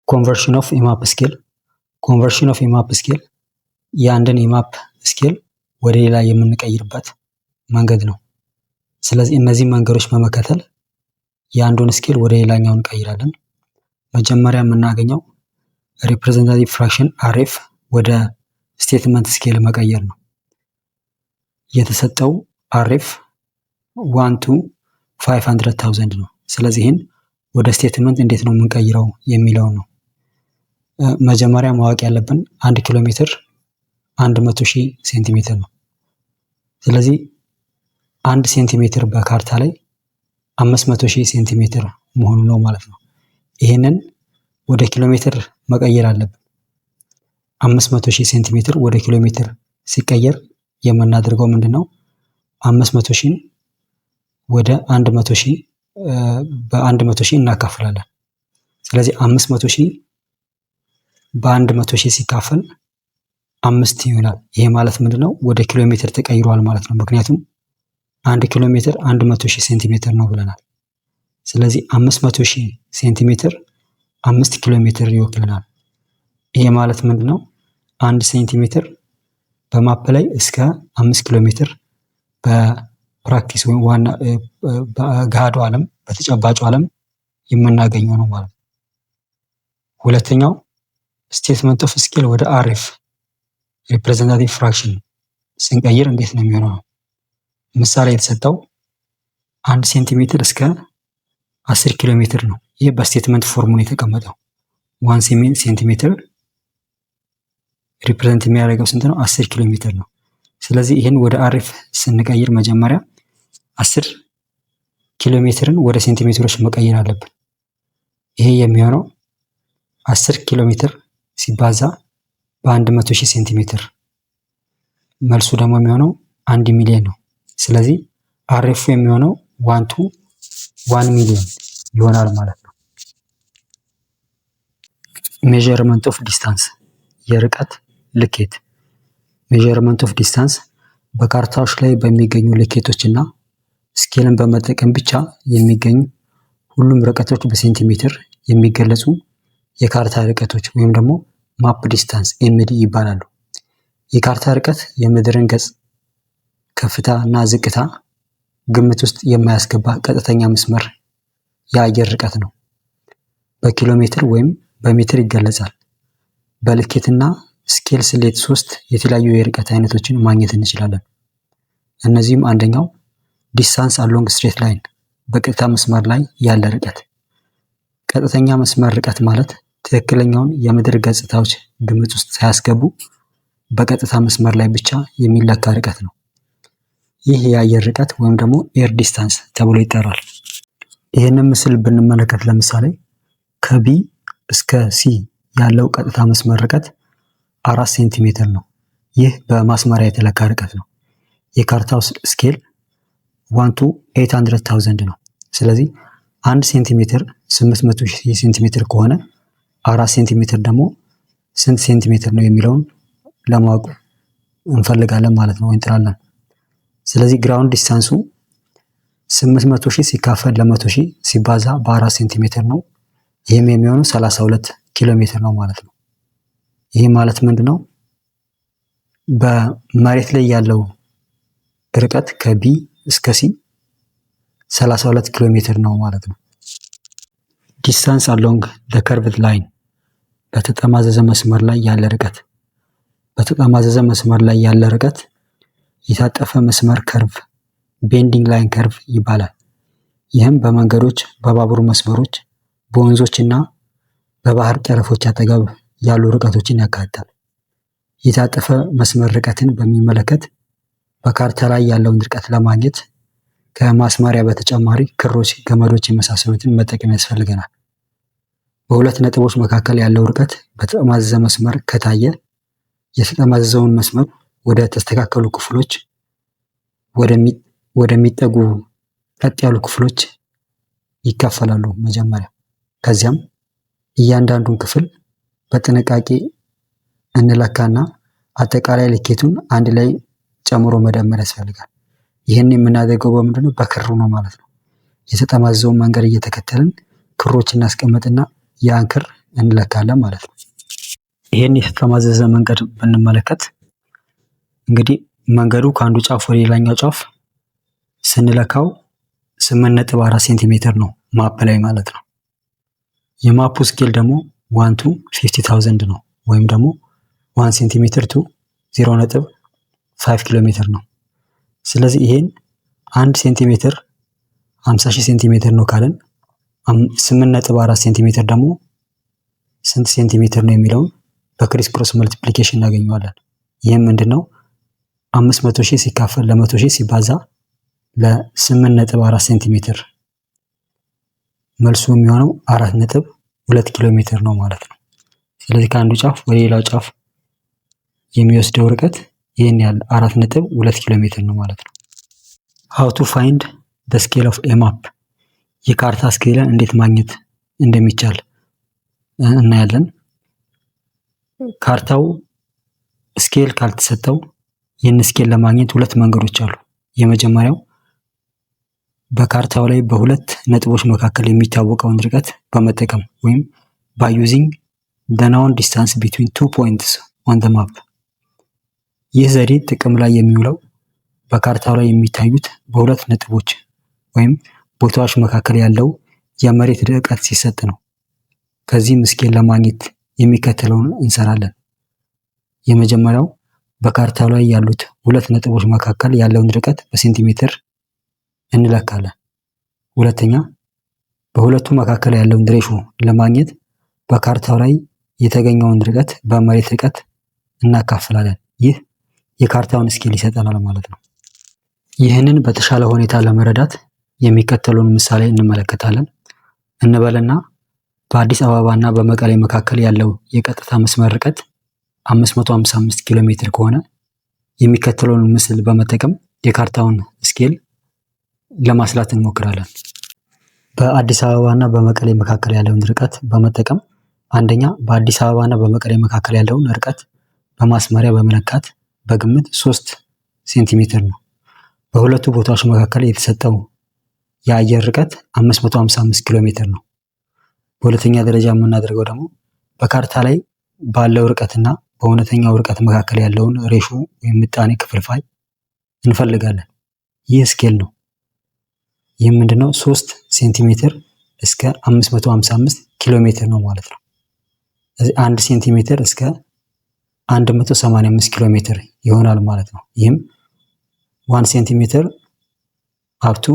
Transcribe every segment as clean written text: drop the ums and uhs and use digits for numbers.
Conversion of የ map scale። Conversion of የ map scale የአንድን የ map scale ወደ ሌላ የምንቀይርበት መንገድ ነው። ስለዚህ እነዚህ መንገዶች በመከተል የአንዱን scale ወደ ሌላኛው እንቀይራለን። መጀመሪያ የምናገኘው representative fraction RF ወደ statement scale መቀየር ነው። የተሰጠው RF 1 to 500,000 ነው። ስለዚህ ይህን ወደ statement እንዴት ነው የምንቀይረው የሚለው ነው። መጀመሪያ ማወቅ ያለብን 1 ኪሎ ሜትር 100,000 ሴንቲሜትር ነው። ስለዚህ 1 ሴንቲሜትር በካርታ ላይ 500,000 ሴንቲሜትር መሆኑ ነው ማለት ነው። ይህንን ወደ ኪሎ ሜትር መቀየር አለብን። 500,000 ሴንቲሜትር ወደ ኪሎ ሜትር ሲቀየር የምናደርገው ምንድን ነው? 500,000ን ወደ 100,000 በ100,000 እናካፍላለን። ስለዚህ 500,000 በ100,000 ሲካፈል አምስት ይሆናል። ይሄ ማለት ምንድነው? ወደ ኪሎ ሜትር ተቀይሯል ማለት ነው። ምክንያቱም 1 ኪሎ ሜትር 100,000 ሴንቲሜትር ነው ብለናል። ስለዚህ 500,000 ሴንቲሜትር 5 ኪሎ ሜትር ይወክልናል። ይሄ ማለት ምንድነው? 1 ሴንቲሜትር በ map ላይ እስከ 5 ኪሎ ሜትር በ practice ወይም ዋና በገሃዱ ዓለም በተጨባጩ ዓለም የምናገኘው ነው ማለት ነው። ሁለተኛው statement of scale ወደ RF representative fraction ስንቀይር እንዴት ነው የሚሆነው ነው። ምሳሌ የተሰጠው 1 ሴንቲሜትር እስከ 10 ኪሎ ሜትር ነው። ይህ በ statement form ኡ ነው የተቀመጠው። 1 centimeter represent የሚያደርገው ስንት ነው? 10 ኪሎ ሜትር ነው። ስለዚህ ይህን ወደ RF ስንቀይር መጀመሪያ 10 ኪሎ ሜትርን ወደ ሴንቲሜትሮች መቀየር አለብን። ይሄ የሚሆነው 10 ኪሎ ሜትር ሲባዛ በ100,000 ሴንቲሜትር መልሱ ደግሞ የሚሆነው 1 ሚሊዮን ነው። ስለዚህ RF ኡ የሚሆነው 1 to 1 million ይሆናል ማለት ነው። Measurement of distance፣ የርቀት ልኬት። Measurement of distance በካርታዎች ላይ በሚገኙ ልኬቶች እና scale ን በመጠቀም ብቻ የሚገኙ ሁሉም ርቀቶች በሴንቲሜትር የሚገለጹ የካርታ ርቀቶች ወይም ደግሞ map distance MD ይባላሉ። የካርታ ርቀት የምድርን ገጽ ከፍታ እና ዝቅታ ግምት ውስጥ የማያስገባ ቀጥተኛ መስመር የአየር ርቀት ነው። በኪሎ ሜትር ወይም በሜትር ይገለጻል። በልኬትና scale ስሌት ሶስት የተለያዩ የርቀት አይነቶችን ማግኘት እንችላለን። እነዚህም አንደኛው distance along straight line፣ በቀጥታ መስመር ላይ ያለ ርቀት። ቀጥተኛ መስመር ርቀት ማለት ትክክለኛውን የምድር ገጽታዎች ግምት ውስጥ ሳያስገቡ በቀጥታ መስመር ላይ ብቻ የሚለካ ርቀት ነው። ይህ የአየር ርቀት ወይም ደግሞ air distance ተብሎ ይጠራል። ይህንን ምስል ብንመለከት ለምሳሌ ከ B እስከ C ያለው ቀጥታ መስመር ርቀት 4 ሴንቲሜትር ነው። ይህ በማስመሪያ የተለካ ርቀት ነው። የካርታው scale 1 to 800,000 ነው። ስለዚህ 1 ሴንቲሜትር 800,000 ሴንቲሜትር ከሆነ 4 ሴንቲሜትር ደግሞ ስንት ሴንቲሜትር ነው የሚለውን ለማወቅ እንፈልጋለን ማለት ነው፣ እንጥራለን። ስለዚህ ground distance ኡ 800,000 ሲካፈል ለ100,000 ሲባዛ በ4 ሴንቲሜትር ነው። ይህም የሚሆነው 32 ኪሎ ሜትር ነው ማለት ነው። ይህ ማለት ምንድን ነው? በመሬት ላይ ያለው ርቀት ከ B እስከ C 32 ኪሎ ሜትር ነው ማለት ነው። Distance along the curved line፣ በተጠማዘዘ መስመር ላይ ያለ ርቀት። በተጠማዘዘ መስመር ላይ ያለ ርቀት የታጠፈ መስመር curve፣ bending line curve ይባላል። ይህም በመንገዶች፣ በባቡር መስመሮች፣ በወንዞች እና በባህር ጠረፎች አጠገብ ያሉ ርቀቶችን ያካትታል። የታጠፈ መስመር ርቀትን በሚመለከት በካርታ ላይ ያለውን ርቀት ለማግኘት ከማስመሪያ በተጨማሪ ክሮች፣ ገመዶች የመሳሰሉትን መጠቀም ያስፈልገናል። በሁለት ነጥቦች መካከል ያለው ርቀት በተጠማዘዘ መስመር ከታየ የተጠማዘዘውን መስመር ወደ ተስተካከሉ ክፍሎች ወደሚጠጉ ቀጥ ያሉ ክፍሎች ይከፈላሉ መጀመሪያ። ከዚያም እያንዳንዱን ክፍል በጥንቃቄ እንለካና አጠቃላይ ልኬቱን አንድ ላይ ጨምሮ መደመር ያስፈልጋል። ይህን የምናደርገው በምንድነው? በክሩ ነው ማለት ነው። የተጠማዘዘውን መንገድ እየተከተልን ክሮች እናስቀምጥና ያን ክር እንለካለን ማለት ነው። ይሄን የተጠማዘዘ መንገድ ብንመለከት እንግዲህ መንገዱ ከአንዱ ጫፍ ወደ ሌላኛው ጫፍ ስንለካው 8.4 ሴንቲሜትር ነው map ላይ ማለት ነው። የ map ኡ scale ደግሞ 1 to 50,000 ነው ወይም ደግሞ 1 centimeter to 0.5 ኪሎ ሜትር ነው። ስለዚህ ይሄን 1 ሴንቲሜትር 50,000 ሴንቲሜትር ነው ካልን 8.4 ሴንቲሜትር ደግሞ ስንት ሴንቲሜትር ነው የሚለውን በ criss cross multiplication እናገኘዋለን። ይህም ምንድን ነው? 500,000 ሲካፈል ለ100,000 ሲባዛ ለ8.4 ሴንቲሜትር መልሱ የሚሆነው 4.2 ኪሎ ሜትር ነው ማለት ነው። ስለዚህ ከአንዱ ጫፍ ወደ ሌላው ጫፍ የሚወስደው ርቀት ይህን ያህል 4.2 ኪሎ ሜትር ነው ማለት ነው። How to find the scale of a map። የካርታ scale ን እንዴት ማግኘት እንደሚቻል እናያለን። ካርታው scale ካልተሰጠው ይህን scale ለማግኘት ሁለት መንገዶች አሉ። የመጀመሪያው በካርታው ላይ በሁለት ነጥቦች መካከል የሚታወቀውን ርቀት በመጠቀም ወይም by using the known distance between two points on the map። ይህ ዘዴ ጥቅም ላይ የሚውለው በካርታው ላይ የሚታዩት በሁለት ነጥቦች ወይም ቦታዎች መካከል ያለው የመሬት ርቀት ሲሰጥ ነው። ከዚህም scale ለማግኘት የሚከተለውን እንሰራለን። የመጀመሪያው በካርታው ላይ ያሉት ሁለት ነጥቦች መካከል ያለውን ርቀት በሴንቲሜትር እንለካለን። ሁለተኛ በሁለቱ መካከል ያለውን ratio ለማግኘት በካርታው ላይ የተገኘውን ርቀት በመሬት ርቀት እናካፍላለን። ይህ የካርታውን scale ይሰጠናል ማለት ነው። ይህንን በተሻለ ሁኔታ ለመረዳት የሚከተለውን ምሳሌ እንመለከታለን። እንበልና በአዲስ አበባ እና በመቀሌ መካከል ያለው የቀጥታ መስመር ርቀት 555 ኪሎ ሜትር ከሆነ የሚከተለውን ምስል በመጠቀም የካርታውን scale ለማስላት እንሞክራለን። በአዲስ አበባ እና በመቀሌ መካከል ያለውን ርቀት በመጠቀም አንደኛ በአዲስ አበባ እና በመቀሌ መካከል ያለውን ርቀት በማስመሪያ በመለካት በግምት 3 ሴንቲሜትር ነው። በሁለቱ ቦታዎች መካከል የተሰጠው የአየር ርቀት 555 ኪሎ ሜትር ነው። በሁለተኛ ደረጃ የምናደርገው ደግሞ በካርታ ላይ ባለው ርቀትና በእውነተኛው ርቀት መካከል ያለውን ratio ወይም ምጣኔ ክፍልፋይ እንፈልጋለን። ይህ scale ነው። ይህ ምንድነው? 3 ሴንቲሜትር እስከ 555 ኪሎ ሜትር ነው ማለት ነው። ስለዚህ 1 ሴንቲሜትር እስከ 185 ኪሎ ሜትር ይሆናል ማለት ነው። ይህም 1 centimeter up to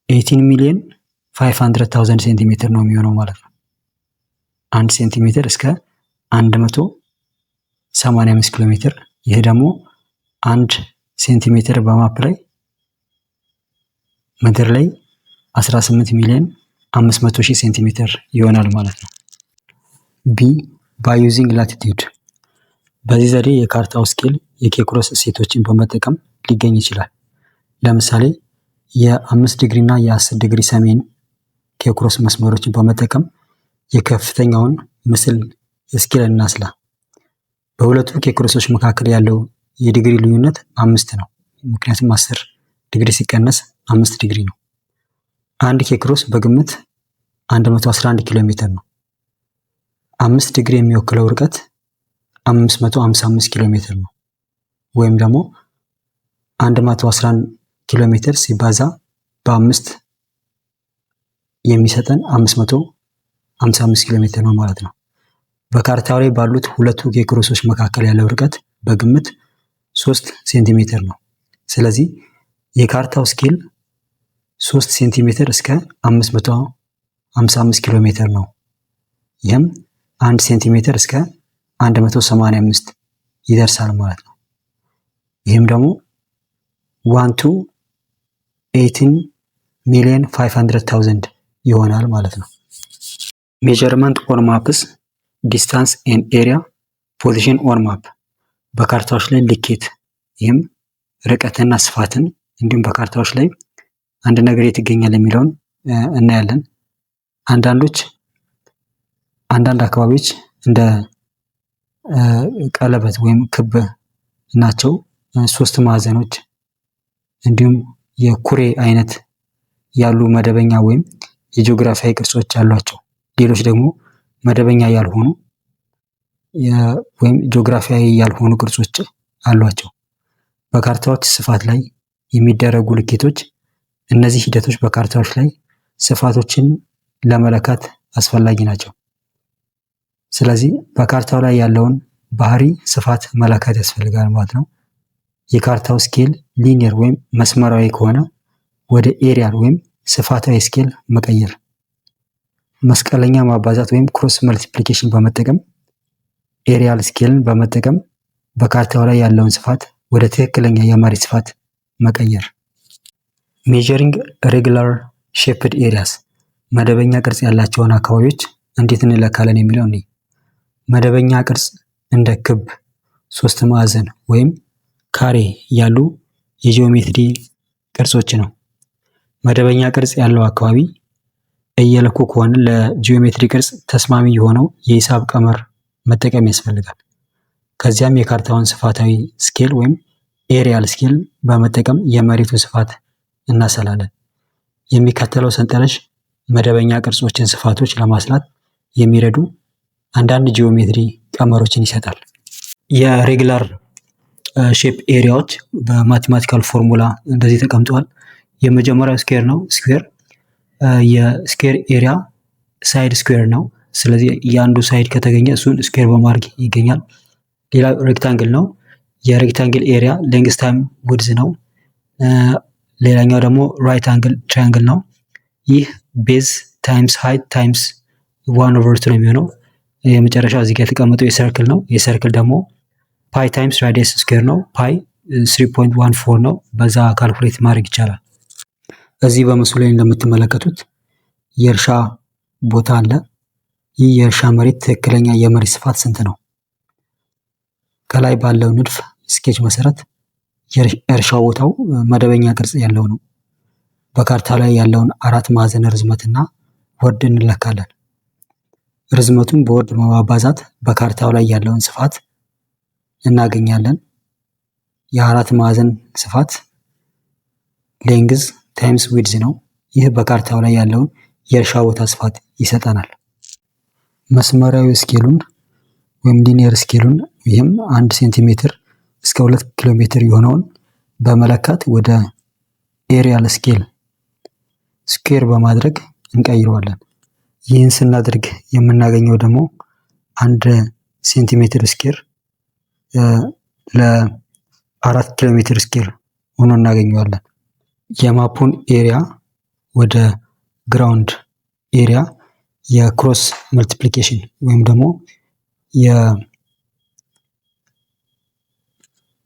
18 ሚሊዮን 500,000 ሴንቲሜትር ነው የሚሆነው ማለት ነው። 1 ሴንቲሜትር እስከ 185 ኪሎ ሜትር። ይህ ደግሞ 1 ሴንቲሜትር በ map ላይ ምድር ላይ 18 ሚሊዮን 500 ሺህ ሴንቲሜትር ይሆናል ማለት ነው። B, by using latitude። በዚህ ዘዴ የካርታው scale የኬክሮስ እሴቶችን በመጠቀም ሊገኝ ይችላል። ለምሳሌ የ5 ዲግሪ እና የ10 ዲግሪ ሰሜን ኬክሮስ መስመሮችን በመጠቀም የከፍተኛውን ምስል scale እናስላ። በሁለቱ ኬክሮሶች መካከል ያለው የዲግሪ ልዩነት 5 ነው። ምክንያቱም 10 ዲግሪ ሲቀነስ 5 ዲግሪ ነው። አንድ ኬክሮስ በግምት 111 ኪሎ ሜትር ነው። 5 ዲግሪ የሚወክለው ርቀት 555 ኪሎ ሜትር ነው። ወይም ደግሞ 111 ኪሎ ሜትር ሲባዛ በአምስት የሚሰጠን 555 ኪሎ ሜትር ነው ማለት ነው። በካርታው ላይ ባሉት ሁለቱ ኬክሮሶች መካከል ያለው ርቀት በግምት 3 ሴንቲሜትር ነው። ስለዚህ የካርታው scale 3 ሴንቲሜትር እስከ 555 ኪሎ ሜትር ነው። ይህም 1 ሴንቲሜትር እስከ 185 ይደርሳል ማለት ነው። ይህም ደግሞ 1 to 18 ሚሊዮን 500,000 ይሆናል ማለት ነው። Measurement on maps, distance and area, position on map። በካርታዎች ላይ ልኬት ይህም ርቀትና ስፋትን እንዲሁም በካርታዎች ላይ አንድ ነገር የት ይገኛል የሚለውን እናያለን። አንዳንድ አካባቢዎች እንደ ቀለበት ወይም ክብ ናቸው። ሶስት ማዕዘኖች እንዲሁም የኩሬ አይነት ያሉ መደበኛ ወይም የጂኦግራፊያዊ ቅርጾች አሏቸው። ሌሎች ደግሞ መደበኛ ያልሆኑ ወይም ጂኦግራፊያዊ ያልሆኑ ቅርጾች አሏቸው። በካርታዎች ስፋት ላይ የሚደረጉ ልኬቶች፣ እነዚህ ሂደቶች በካርታዎች ላይ ስፋቶችን ለመለካት አስፈላጊ ናቸው። ስለዚህ በካርታው ላይ ያለውን ባህሪ ስፋት መለካት ያስፈልጋል ማለት ነው። የካርታው scale linear ወይም መስመራዊ ከሆነ ወደ areal ወይም ስፋታዊ scale መቀየር፣ መስቀለኛ ማባዛት ወይም cross multiplication በመጠቀም areal scale ን በመጠቀም በካርታው ላይ ያለውን ስፋት ወደ ትክክለኛ የመሬት ስፋት መቀየር። Measuring regular shaped areas፣ መደበኛ ቅርጽ ያላቸውን አካባቢዎች እንዴት እንለካለን የሚለው እኔ መደበኛ ቅርጽ እንደ ክብ፣ ሶስት ማዕዘን ወይም ካሬ ያሉ የጂኦሜትሪ ቅርጾች ነው። መደበኛ ቅርጽ ያለው አካባቢ እየለኩ ከሆነ ለጂኦሜትሪ ቅርጽ ተስማሚ የሆነው የሂሳብ ቀመር መጠቀም ያስፈልጋል። ከዚያም የካርታውን ስፋታዊ scale ወይም areal scale በመጠቀም የመሬቱን ስፋት እናሰላለን። የሚከተለው ሰንጠረዥ መደበኛ ቅርጾችን ስፋቶች ለማስላት የሚረዱ አንዳንድ ጂኦሜትሪ ቀመሮችን ይሰጣል። የ regular shape area ዎች በ mathematical formula እንደዚህ ተቀምጠዋል። የመጀመሪያው square ነው። Square የ square area side square ነው። ስለዚህ የአንዱ side ከተገኘ እሱን square በማድረግ ይገኛል። ሌላ rectangle ነው። የ rectangle area length times width ነው። ሌላኛው ደግሞ right angle triangle ነው። ይህ base times height times one over two ነው የሚሆነው። የመጨረሻው እዚህ ጋር የተቀመጠው የ circle ነው። የ circle ደግሞ pi times radius square ነው። Pi 3.14 ነው። በዛ calculate ማድረግ ይቻላል። እዚህ በምስሉ ላይ እንደምትመለከቱት የእርሻ ቦታ አለ። ይህ የእርሻ መሬት ትክክለኛ የመሬት ስፋት ስንት ነው? ከላይ ባለው ንድፍ sketch መሰረት የእርሻ ቦታው መደበኛ ቅርጽ ያለው ነው። በካርታ ላይ ያለውን አራት ማዕዘን ርዝመትና ወርድ እንለካለን። ርዝመቱን በወርድ በማባዛት በካርታው ላይ ያለውን ስፋት እናገኛለን። የአራት ማዕዘን ስፋት length times width ነው። ይህ በካርታው ላይ ያለውን የእርሻ ቦታ ስፋት ይሰጠናል። መስመራዊ scale ኡን ወይም linear scale ኡን፣ ይህም 1 ሴንቲሜትር እስከ 2 ኪሎ ሜትር የሆነውን በመለካት ወደ areal scale square በማድረግ እንቀይረዋለን። ይህን ስናደርግ የምናገኘው ደግሞ 1 ሴንቲሜትር square ለ4 ኪሎ ሜትር square ሆኖ እናገኘዋለን። የ map ኡን area ወደ ground area የ cross multiplication ወይም ደግሞ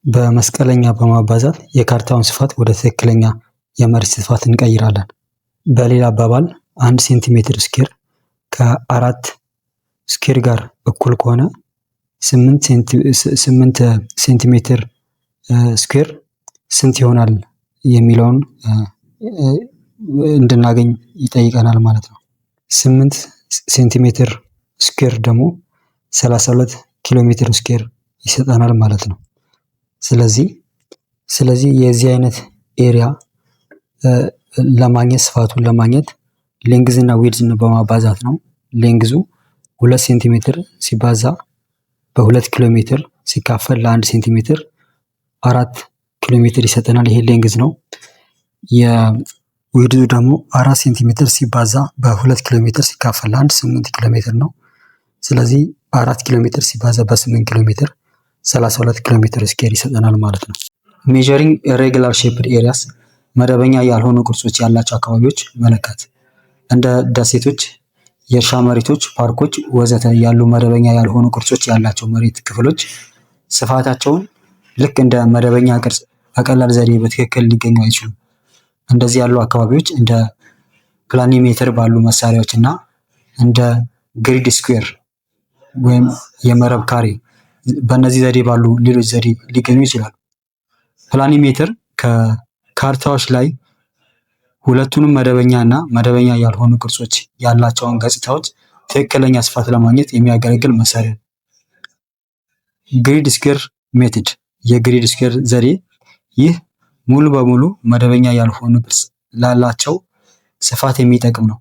በመስቀለኛ በማባዛት የካርታውን ስፋት ወደ ትክክለኛ የመሬት ስፋት እንቀይራለን። በሌላ አባባል 1 ሴንቲሜትር square ከአራት square ጋር እኩል ከሆነ 8 ሴንቲሜትር square ስንት ይሆናል የሚለውን እንድናገኝ ይጠይቀናል ማለት ነው። 8 ሴንቲሜትር square ደግሞ 32 ኪሎ ሜትር square ይሰጠናል ማለት ነው። ስለዚህ የዚህ አይነት area ለማግኘት፣ ስፋቱን ለማግኘት length እና width ን በማባዛት ነው። Length ኡ 2 ሴንቲሜትር ሲባዛ በ2 ኪሎ ሜትር ሲካፈል ለ1 ሴንቲሜትር 4 ኪሎ ሜትር ይሰጠናል። ይሄ length ነው። የ width ኡ ደግሞ 4 ሴንቲሜትር ሲባዛ በ2 ኪሎ ሜትር ሲካፈል ለአንድ 8 ኪሎ ሜትር ነው። ስለዚህ 4 ኪሎ ሜትር ሲባዛ በ8 ኪሎ ሜትር 32 ኪሎ ሜትር square ይሰጠናል ማለት ነው። Measuring irregular shaped areas፣ መደበኛ ያልሆኑ ቅርጾች ያላቸው አካባቢዎች መለካት። እንደ ደሴቶች፣ የእርሻ መሬቶች፣ ፓርኮች ወዘተ ያሉ መደበኛ ያልሆኑ ቅርጾች ያላቸው መሬት ክፍሎች ስፋታቸውን ልክ እንደ መደበኛ ቅርጽ በቀላል ዘዴ በትክክል ሊገኙ አይችሉም። እንደዚህ ያሉ አካባቢዎች እንደ planimeter ባሉ መሳሪያዎች እና እንደ grid square ወይም የመረብ ካሬ በእነዚህ ዘዴ ባሉ ሌሎች ዘዴ ሊገኙ ይችላሉ። Planimeter ከካርታዎች ላይ ሁለቱንም መደበኛ እና መደበኛ ያልሆኑ ቅርጾች ያላቸውን ገጽታዎች ትክክለኛ ስፋት ለማግኘት የሚያገለግል መሳሪያ ነው። Grid square method፣ የ grid square ዘዴ፣ ይህ ሙሉ በሙሉ መደበኛ ያልሆኑ ቅርጽ ላላቸው ስፋት የሚጠቅም ነው።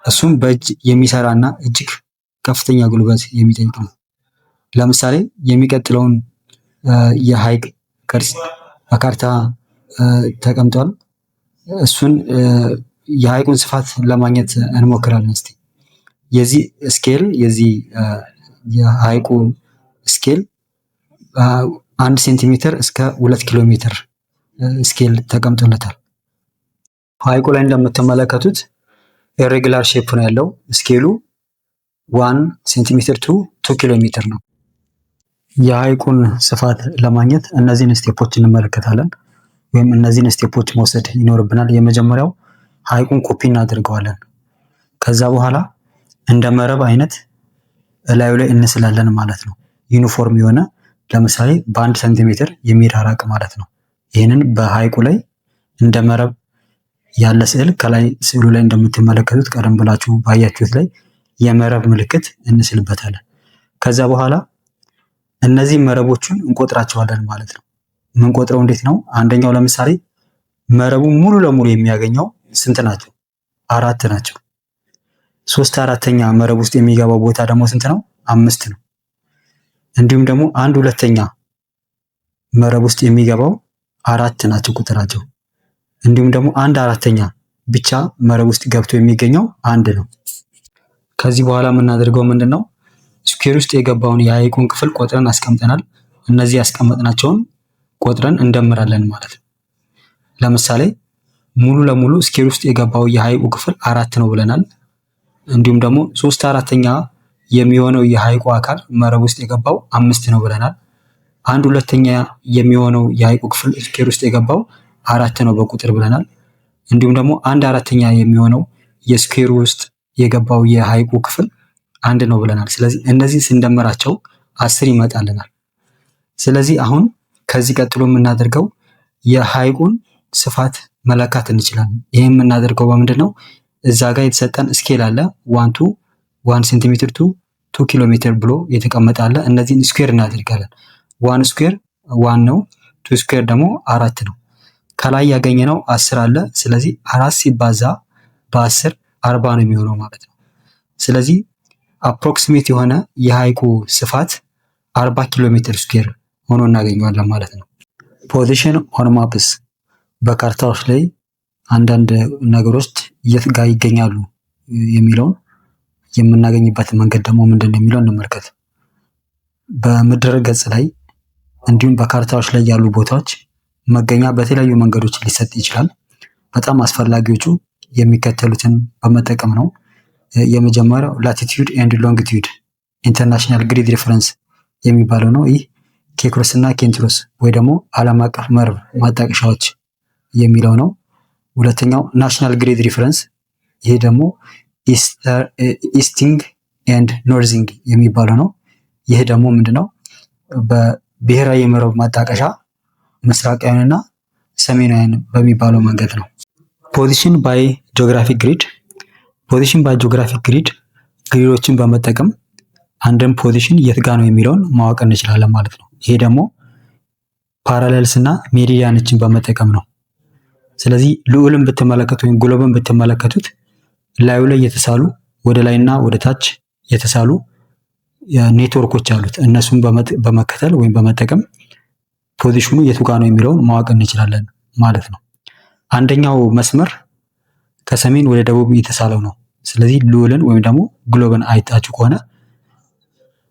እሱም በእጅ የሚሰራ እና እጅግ ከፍተኛ ጉልበት የሚጠይቅ ነው። ለምሳሌ የሚቀጥለውን የሐይቅ ቅርጽ በካርታ ተቀምጧል። እሱን የሐይቁን ስፋት ለማግኘት እንሞክራለን። እስቲ የዚህ scale፣ የዚህ የሐይቁ scale 1 ሴንቲሜትር እስከ 2 ኪሎ ሜትር scale ተቀምጦለታል። ሐይቁ ላይ እንደምትመለከቱት irregular shape ነው ያለው። Scale ኡ 1 centimeter to 2 kilometer ነው። የሐይቁን ስፋት ለማግኘት እነዚህን step ኦች እንመለከታለን ወይም እነዚህን step ኦች መውሰድ ይኖርብናል። የመጀመሪያው ሐይቁን ኮፒ እናደርገዋለን። ከዛ በኋላ እንደ መረብ አይነት እላዩ ላይ እንስላለን ማለት ነው። ዩኒፎርም የሆነ፣ ለምሳሌ በ1 ሴንቲሜትር የሚራራቅ ማለት ነው። ይህንን በሐይቁ ላይ እንደ መረብ ያለ ስዕል ከላይ ስዕሉ ላይ እንደምትመለከቱት፣ ቀደም ብላችሁ ባያችሁት ላይ የመረብ ምልክት እንስልበታለን። ከዛ በኋላ እነዚህ መረቦቹን እንቆጥራቸዋለን ማለት ነው። የምንቆጥረው እንዴት ነው? አንደኛው ለምሳሌ መረቡ ሙሉ ለሙሉ የሚያገኘው ስንት ናቸው? አራት ናቸው። ሶስት አራተኛ መረብ ውስጥ የሚገባው ቦታ ደግሞ ስንት ነው? አምስት ነው። እንዲሁም ደግሞ አንድ ሁለተኛ መረብ ውስጥ የሚገባው አራት ናቸው ቁጥራቸው። እንዲሁም ደግሞ አንድ አራተኛ ብቻ መረብ ውስጥ ገብቶ የሚገኘው አንድ ነው። ከዚህ በኋላ የምናደርገው ምንድን ነው? Square ውስጥ የገባውን የሐይቁን ክፍል ቆጥረን አስቀምጠናል። እነዚህ ያስቀመጥናቸውን ቆጥረን እንደምራለን ማለት ነው። ለምሳሌ ሙሉ ለሙሉ square ውስጥ የገባው የሐይቁ ክፍል አራት ነው ብለናል። እንዲሁም ደግሞ ሶስት አራተኛ የሚሆነው የሐይቁ አካል መረብ ውስጥ የገባው አምስት ነው ብለናል። አንድ ሁለተኛ የሚሆነው የሐይቁ ክፍል square ውስጥ የገባው አራት ነው በቁጥር ብለናል። እንዲሁም ደግሞ አንድ አራተኛ የሚሆነው የ square ውስጥ የገባው የሐይቁ ክፍል አንድ ነው ብለናል። ስለዚህ እነዚህ ስንደምራቸው 10 ይመጣልናል። ስለዚህ አሁን ከዚህ ቀጥሎ የምናደርገው የሐይቁን ስፋት መለካት እንችላለን። ይህ የምናደርገው በምንድን ነው? እዛ ጋር የተሰጠን scale አለ፣ 1 to 1 centimeter to 2 kilometer ብሎ የተቀመጠ አለ። እነዚህን square እናደርጋለን። One square one ነው። Two square ደግሞ አራት ነው። ከላይ ያገኘነው 10 አለ። ስለዚህ አራት ሲባዛ በ10 40 ነው የሚሆነው ማለት ነው። ስለዚህ approximate የሆነ የሐይቁ ስፋት 40 ኪሎ ሜትር square ሆኖ እናገኘዋለን ማለት ነው። Position on maps፣ በካርታዎች ላይ አንዳንድ ነገሮች የት ጋር ይገኛሉ የሚለውን የምናገኝበት መንገድ ደግሞ ምንድን ነው የሚለው እንመልከት። በምድረ ገጽ ላይ እንዲሁም በካርታዎች ላይ ያሉ ቦታዎች መገኛ በተለያዩ መንገዶች ሊሰጥ ይችላል። በጣም አስፈላጊዎቹ የሚከተሉትን በመጠቀም ነው። የመጀመሪያው latitude and longitude international grid reference የሚባለው ነው። ይህ ኬክሮስ እና ኬንትሮስ ወይ ደግሞ ዓለም አቀፍ መረብ ማጣቀሻዎች የሚለው ነው። ሁለተኛው national grid reference፣ ይሄ ደግሞ easting and northing የሚባለው ነው። ይህ ደግሞ ምንድነው? በብሔራዊ የመረብ ማጣቀሻ ምስራቃውያንና ሰሜናውያን በሚባለው መንገድ ነው። Position by geographic grid። Position by geographic grid፣ grid ኦችን በመጠቀም አንድን position የት ጋ ነው የሚለውን ማወቅ እንችላለን ማለት ነው። ይሄ ደግሞ parallels እና meridian ኦችን በመጠቀም ነው። ስለዚህ ሉልን ብትመለከቱ ወይም globe ን ብትመለከቱት ላዩ ላይ የተሳሉ፣ ወደ ላይና ወደ ታች የተሳሉ ኔትወርኮች አሉት። እነሱን በመከተል ወይም በመጠቀም position ኑ የቱ ጋ ነው የሚለውን ማወቅ እንችላለን ማለት ነው። አንደኛው መስመር ከሰሜን ወደ ደቡብ የተሳለው ነው። ስለዚህ ሉልን ወይም ደግሞ globe ን አይታችሁ ከሆነ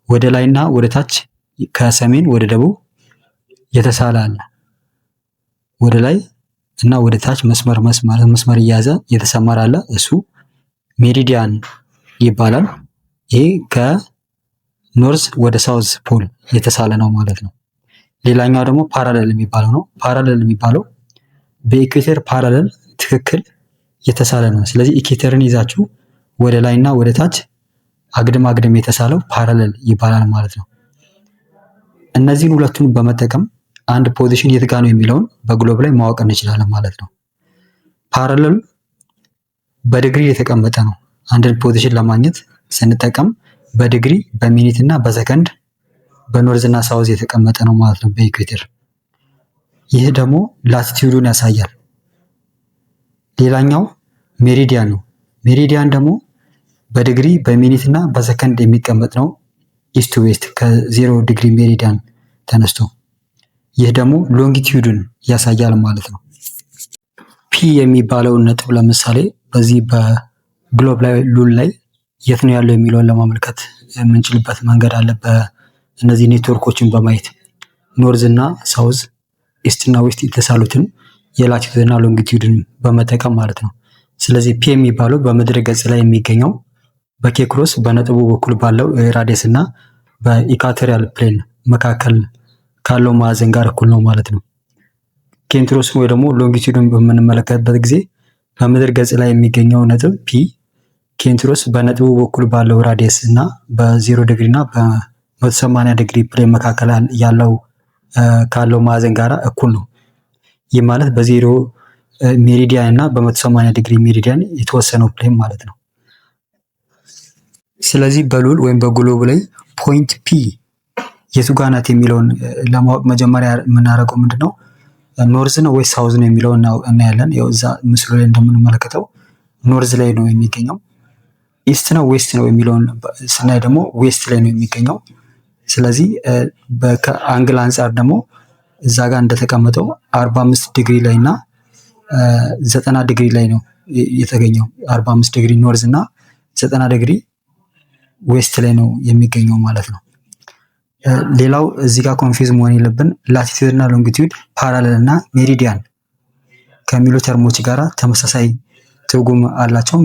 ወደ ላይና ወደ ታች ከሰሜን ወደ ደቡብ የተሳለ አለ። ወደ ላይ እና ወደ ታች መስመር መስመር መስመር እየያዘ የተሰመረ አለ። እሱ meridian ይባላል። ይሄ ከ north ወደ south pole የተሳለ ነው ማለት ነው። ሌላኛው ደግሞ parallel የሚባለው ነው። Parallel የሚባለው በ equator parallel ትክክል የተሳለ ነው። ስለዚህ equator ን ይዛችሁ ወደ ላይና ወደ ታች አግድም አግድም የተሳለው parallel ይባላል ማለት ነው። እነዚህን ሁለቱን በመጠቀም አንድ position የት ጋ ነው የሚለውን በ globe ላይ ማወቅ እንችላለን ማለት ነው። Parallel በዲግሪ የተቀመጠ ነው። አንድን position ለማግኘት ስንጠቀም በዲግሪ፣ በ minute እና በሰከንድ በ north እና south የተቀመጠ ነው ማለት ነው በ equator። ይህ ደግሞ latitude ኡን ያሳያል። ሌላኛው meridian ነው። Meridian ደግሞ በ በዲግሪ፣ በ minute እና በሰከንድ የሚቀመጥ ነው። East to west ከ 0 degree meridian ተነስቶ ይህ ደግሞ longitude ን ያሳያል ማለት ነው። P የሚባለውን ነጥብ ለምሳሌ በዚህ በ globe ላይ፣ ሉል ላይ የት ነው ያለው የሚለውን ለማመልከት የምንችልበት መንገድ አለ። በእነዚህ ኔትወርኮችን በማየት north እና south፣ east እና west የተሳሉትን የ latitude እና longitude ን በመጠቀም ማለት ነው። ስለዚህ P የሚባለው በምድር ገጽ ላይ የሚገኘው በኬክሮስ በነጥቡ በኩል ባለው radius እና በ equatorial plane መካከል ካለው ማዕዘን ጋር እኩል ነው ማለት ነው። ኬንትሮስን ወይ ደግሞ longitude ን በምንመለከትበት ጊዜ በምድር ገጽ ላይ የሚገኘው ነጥብ P ኬንትሮስ በነጥቡ በኩል ባለው radius እና በ0 ዲግሪ እና በ180 degree plane መካከል ያለው ካለው ማዕዘን ጋር እኩል ነው። ይህ ማለት በ 0 meridian እና በ180 degree meridian የተወሰነው plane ማለት ነው። ስለዚህ በሉል ወይም በ globe ላይ point P የቱ ጋ ናት የሚለውን ለማወቅ መጀመሪያ የምናደርገው ምንድን ነው? North ነው ወይስ south ነው የሚለውን እናያለን። ያው እዛ ምስሉ ላይ እንደምንመለከተው north ላይ ነው የሚገኘው። East ነው west ነው የሚለውን ስናይ ደግሞ west ላይ ነው የሚገኘው። ስለዚህ ከ angle አንጻር ደግሞ እዛ ጋር እንደተቀመጠው 45 ዲግሪ ላይ እና 90 ዲግሪ ላይ ነው የተገኘው። 45 degree north እና 90 degree west ላይ ነው የሚገኘው ማለት ነው። ሌላው እዚህ ጋር confuse መሆን የለብን፣ latitude እና longitude parallel እና meridian ከሚሉ term ኦች ጋራ ተመሳሳይ ትርጉም አላቸው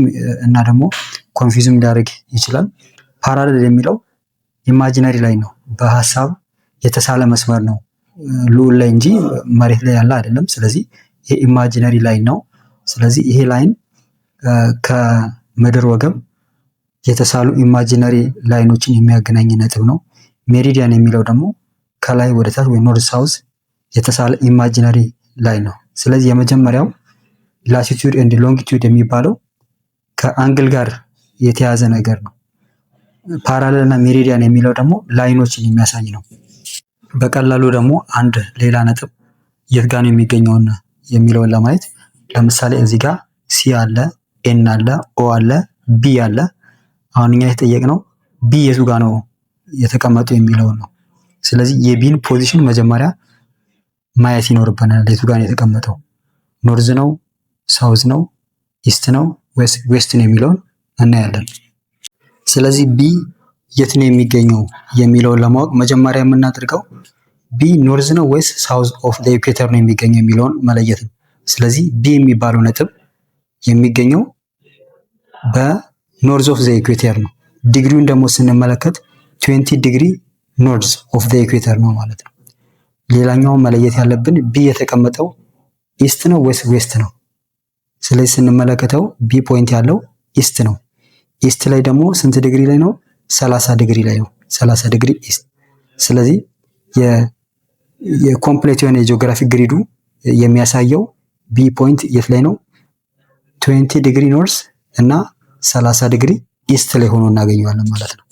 እና ደግሞ confuse ም ሊያደርግ ይችላል። Parallel የሚለው imaginary line ነው፣ በሀሳብ የተሳለ መስመር ነው ሉል ላይ እንጂ መሬት ላይ ያለ አይደለም። ስለዚህ ይሄ imaginary line ነው። ስለዚህ ይሄ line ከምድር ወገብ የተሳሉ imaginary line ኦችን የሚያገናኝ ነጥብ ነው። Meridian የሚለው ደግሞ ከላይ ወደ ታች ወይ north south የተሳለ imaginary line ነው። ስለዚህ የመጀመሪያው latitude and longitude የሚባለው ከ angle ጋር የተያዘ ነገር ነው። Parallel እና meridian የሚለው ደግሞ line ኦችን የሚያሳይ ነው። በቀላሉ ደግሞ አንድ ሌላ ነጥብ የት ጋር ነው የሚገኘውን የሚለውን ለማየት ለምሳሌ እዚህ ጋር C አለ፣ N አለ፣ O አለ፣ B አለ። አሁን እኛ የተጠየቅነው B የቱ ጋር ነው የተቀመጠው የሚለውን ነው። ስለዚህ የ B ን position መጀመሪያ ማየት ይኖርብናል። የቱ ጋር ነው የተቀመጠው፣ north ነው፣ south ነው፣ east ነው ወይስ west ነው የሚለውን እናያለን። ስለዚህ B የት ነው የሚገኘው የሚለውን ለማወቅ መጀመሪያ የምናደርገው B north ነው ወይስ south of the equator ነው የሚገኘው የሚለውን መለየት ነው። ስለዚህ B የሚባለው ነጥብ የሚገኘው በ north of the equator ነው። ዲግሪውን ደግሞ ስንመለከት 20 degree north of the equator ነው ማለት ነው። ሌላኛው መለየት ያለብን B የተቀመጠው east ነው ወይስ west ነው? ስለዚህ ስንመለከተው B point ያለው east ነው። East ላይ ደግሞ ስንት ዲግሪ ላይ ነው? 30 ዲግሪ ላይ ነው። 30 degree east። ስለዚህ የ complete የሆነ የ geographic grid ኡ የሚያሳየው B point የት ላይ ነው? 20 degree north እና 30 degree east ላይ ሆኖ እናገኘዋለን ማለት ነው።